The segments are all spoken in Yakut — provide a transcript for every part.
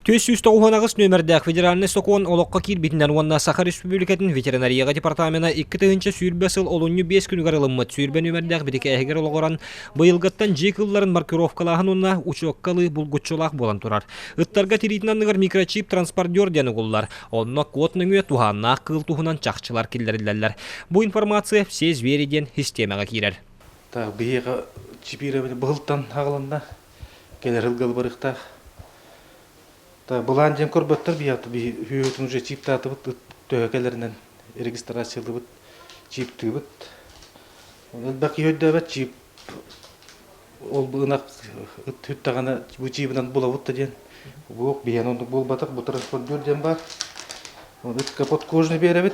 498 нүөмэрдээх федеральнай сокуон олоххо киирбитинэн уонна Саха Республикатын ветеринарияҕа департамена 2020 сыл олунньу 5 күнүгэр ылыммыт 20 нүөмэрдээх бирикээһигэр олоҕуран быйылгыттан дьиэ кыылларын маркировкалааһын уонна учуокка ылыы булгуччулаах буолан турар. Ыттарга тириитин анныгар микрочип транспортер диэн угуллар. Онно код нөҥүө туһааннаах кыыл туһунан чахчылар киллэриллэллэр. Бу информация «Все звери» диэн систиэмэҕэ киирэр. Так, биһиэхэ чипирование быһылтан аҕаланна. Кэлэр сылга барыахтаах. Былаан диэн көрбөттөр биһиэхэ биһиэхэ уже чиптаатыбыт төһө кэлэринэн регистрациялыыбыт чиптыыбыт. Элбэх киһи өйдөөбөт чип ол ынах ыт хүттэҕинэ бу чиибинэн булабыт да диэн. Буок биһиэн оннук буолбатах бу транспортер диэн баар. Оны ытка подкожный биэрэбит.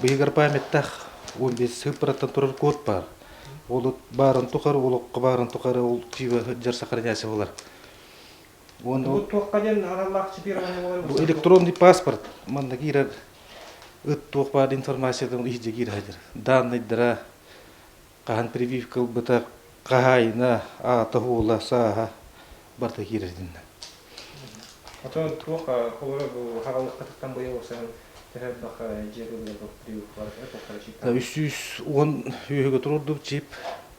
Быйыгар памяттаах 15 сыыппараттан турар код баар. Ол баарын тухары, олоххо баарын тухары ол чиибэ дьар сохраняйся болар. Бу туохха диэн аналлаах чипирование буолар? Бу электронный паспорт манна киирэр ыт туох баар информациятын иһдьэ киирэр. Данныйдара хаһан прививка ылбыта, хаһаайына, аата, уола, сааһа барыта киирэр диннэ. Отон туох холоро бу хаҕалыккатыттан быйыл осанын төһө элбэх дьиэ кылыгар прививкалар туохтара чип? 310 үөһүгө турурдубут чип,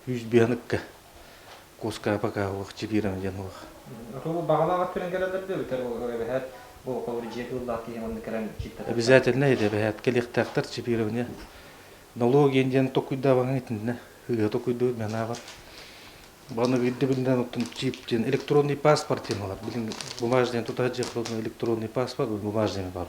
105 ыкка. Куска пока уох чипирам диэн уох. Бу баҕалаах өттүнэн кэлэллэр да эбэтэр эбэһээт бу холобур дьиэ кыыллаах киһи манна кэлэн чиптатар. Обязательно эбэһээт кэлиэхтээхтэр чипирование. Налоги диэн токуйдаабаҥ итиннэ ыга токуйдуу менаабар. Баны ирдэбилинэн оттон чип диэн электронный паспорт диэн олар. Билин бумажный тута электронный паспорт бумажный бар.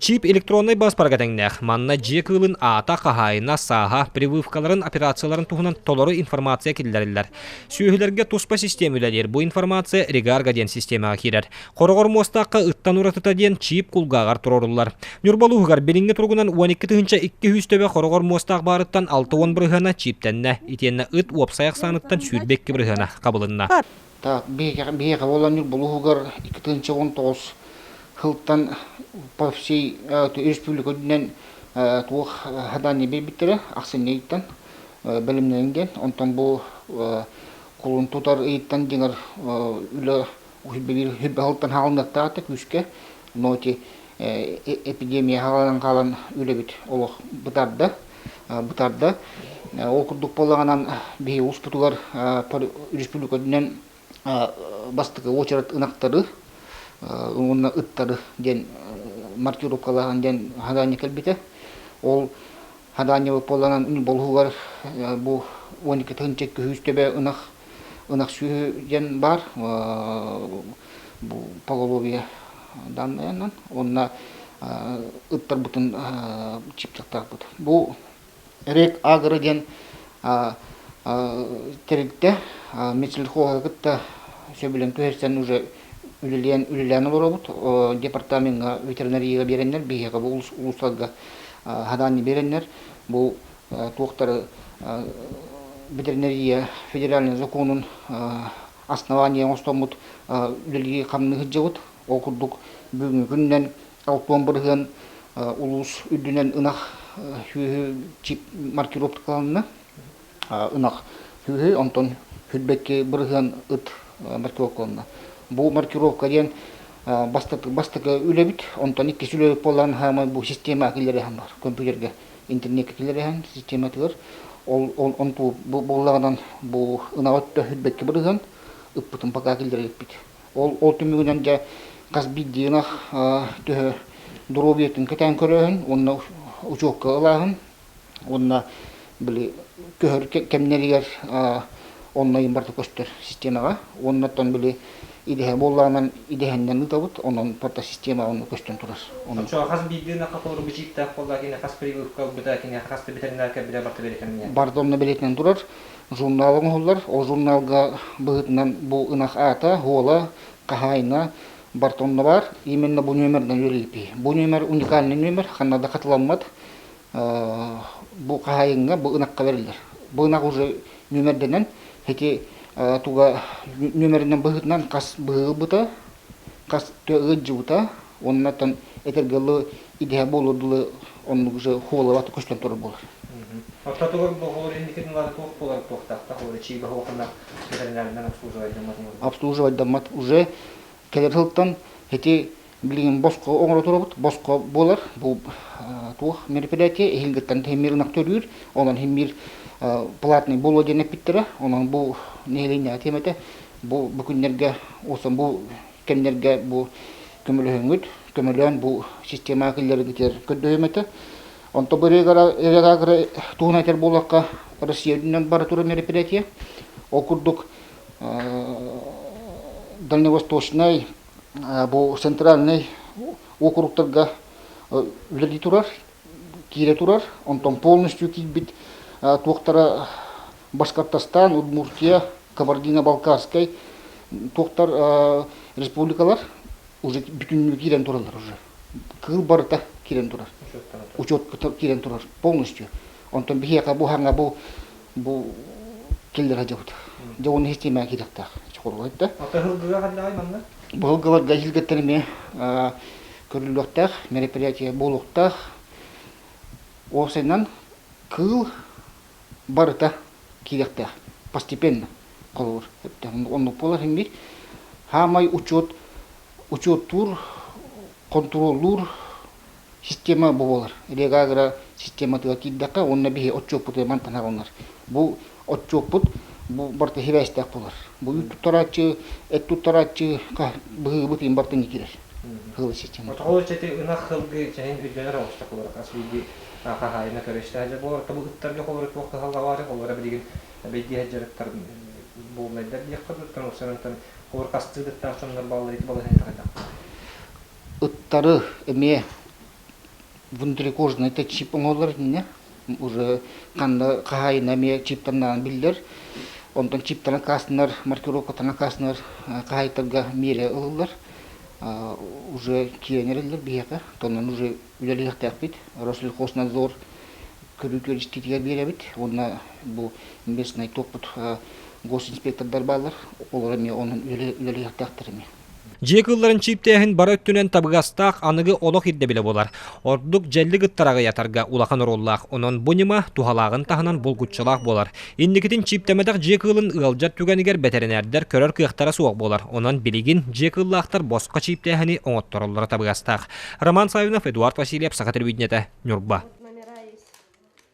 Чип электроннай бааспарга тэҥнээх. Манна дьиэ кыылын аата, хаһаайына, сааһа, прививкаларын, операцияларын туһунан толору информация киллэриллэр. Сүөһүлэргэ туспа систиэмэ үлэлиир. Бу информация Регарго диэн систиэмэҕэ киирэр. Хороҕор муостаахха ыттан уратыта диэн чип кулгааҕар туруоруллар. Ньурба улууһугар билиҥҥи туругунан 12 200 төбө хороҕор муостаах баарыттан 60 бырыһыана чиптэннэ. Итиэннэ ыт уопсай ахсааныттан 22 бырыһыана хабылынна. Так, биһиэхэ буолан Ньурба улууһугар 2019 сылтан по всей республика үрдүнэн туох задание биэрбиттэрэ ахсынньы ыйыттан бэлэмнэнин диэн. Онтон бу кулун тутар ыйыттан дьиҥэр үлэ сүрбэ сылтан хаалыныахтаах этэ күүскэ. Но эти эпидемия хаалан хаалан үлэбит олох бытарда. Бытарда. Ол курдук буоллаҕынан биһиги улууспутугар республика үрдүнэн бастакы уочарат ынахтары уонна ыттары диэн маркировкалааһын диэн задание кэлбитэ. Ол задание буоллаҕынан болуһугар бу 12 тыһыынча 200 төбө ынах ынах сүөһү диэн баар бу поголовье данныйынан уонна ыттарбытын чиптахтаахпыт. Бу Рек Агро диэн тэрилтэ Минсельхоза кытта сөбүлэҥ түһэрсэн уже үлэлээн үлэлээн олоробут. Департамеҥҥа ветеринарияга биэрэннэр, биһиэхэ бу улуустарга задание биэрэннэр, бу туохтары ветеринария федеральный законун основание оҥостоммут үлэлии хамныы сылдьабыт. Ол курдук бүгүҥҥү күнүнэн 60% улуус үрдүнэн ынах сүөһү чип маркировкаланна. Ынах сүөһү, онтон хүрбэкки бырыһыан ыт маркировкаланна. Бу маркировка диэн бастакы бастакы үлэбит, онтон иккис үлэбит буолан хаамай бу система киллэриһэн бар компьютерга интернекке киллэриһэн систематыгар ол онту буоллаҕынан бу ынаҕы өттө хүрбэкки бырыһыан ыппытын пока киллэрэ Ол ол түмүгүнэн дьэ хас биирдии ынах төһө доруобуйатын кэтээн көрөөһүн уонна учуокка ылааһын уонна били көһөр кэмнэригэр онно барыта көстөр системаҕа уонна оттон били идэһэ буоллаҕынан идэһэннэн ыытабыт онон барыта система онно көстөн турар. Оччоҕо хас биирдии ынахха толору бичииктээх буолла киниэхэ хас прививка ылбыта киниэхэ хас да ветеринар кэлбитэ барыта бэлиэтэммиэ. Барыта онно бэлиэтэнэн турар. Журнал оҥоһуллар. Ол журналга быһыытынан бу ынах аата, уола, хаһаайына барыта онно баар. Именно бу нүөмэринэн үлэлииппит. Бу нүөмэр уникальный нүөмэр, ханна да хатыламмат. Бу хаһаайыҥҥа, бу ынахха бэриллэр. Бу ынах уже нүөмэрдэнэн, ити туга нүөмэринэн быһыытынан хас быһыы ылбыта, хас ыалдьыбыта, уонна оттон этэргэ дылы идэһэ буолуор дылы оннук уже хуолабат көстөн турар буолар. Ортотугар бу инникитин улаата туох буолар туохтаахтах ол чииба хуохунна ветеринарынан обслуживайдаммат обслуживайдаммат уже кэлэр сылтан Ити билигин босхо оҥоро турабыт, босхо буолар. Бу туох мероприятие эһиилгиттэн химмир ынах төрүүр, онон химмир платный буолуо диэн эппиттэрэ. Онон бу нэһилиэнньэҕэ тиэмэтэ бу бу күннэргэ, уосан бу кэмнэргэ бу көмөлөһөҥҥүт, көмөлөөн бу системаҕа киллэрэргитигэр көрдөһүөм этэ. Онто бу регагра туһунан этэр буоллахха, Россия үрдүнэн бара турар мероприятие. Ол курдук Дальневосточнай, бу центральный округтарга үлэлии турар, киирэ турар. Онтон полностью киирбит туохтара Башкортостан, Удмуртия, Кабардино-Балкарскай туохтар республикалар уже бүтүннүү киирэн тураллар уже. Кыыл барыта киирэн турар. Учет киирэн турар полностью. Онтон биһиэхэ бу хаҥа бу бу киллэрэ дьабыт. Дьэ уонна систиэмэҕэ киириэхтээх. Чокуругайда. Ата ыһылгыга ханнаҕай манна? Быһылгыларга иһилгэттэн эмиэ көрүллүөхтээх, мероприятие буолуохтаах. Уопсайынан кыыл барыта киириэхтээх. Постепенно холобур. Оннук буолар иһин биир. Хаамай учет учуоттуур, хонтуруоллуур система бу буолар. Регагра систематыгар киирдэххэ уонна биһи отчуоппутугар мантан аҕалынар. Бу отчуоппут бу барыта сибээстээх буолар. Бу үүт туттарааччы, эт туттарааччы быһыыбыт иин барытын киирэр. Хылы система. Отоҕол чэти ынах хылгы чэһин өйдөнөр оҕуста холоро хас биирдии хаһаайына көрүстэ дьэ буолар бу ыттарга холоро туох кыһалҕа баары холоро билигин бэйдиэһэ дьарыктар буолнайдар диэххэ туттан усарантан холор хастыы ыттаах дьоннор бааллар ити балаһыанньа хайдах Ыттары эмиэ внутрикожный это чип оҥоһуллар итиннэ. Уже ханна хаһаайына эмиэ чиптарынан биллэр. Онтон чиптаран аккаастанар, маркировкатан аккаастанар хаһаайыттарга миэрэ ылыллар. Уже киирэн эрэллэр биһиэхэ. Онон уже үлэлиэхтээхпит. Россельхознадзор көрүү истиитигэр биэрэбит. Уонна бу местный туохпут госинспектордар бааллар. Олор эмиэ онон үлэлиэхтээхтэр эмиэ. Дьиэ кыылларын чииптээһин бары өттүнэн табыгастаах аныгы олох ирдэбилэ буолар. Ордук дьэллик ыттар аҕыйатарга улахан оруоллаах. Онон бу ньыма туһалааҕын таһынан булгуччулаах буолар. Инникитин чииптэмэтэх дьиэ кыылын ыалдьар түгэнигэр бэтэринээрдэр көрөр кыахтара суох буолар. Онон билигин дьиэ кыыллаахтар босхо чииптээһини оҥоттороллоро табыгастаах. Роман Саввинов, Эдуард Васильев, Саха телевидениетэ, Ньурба.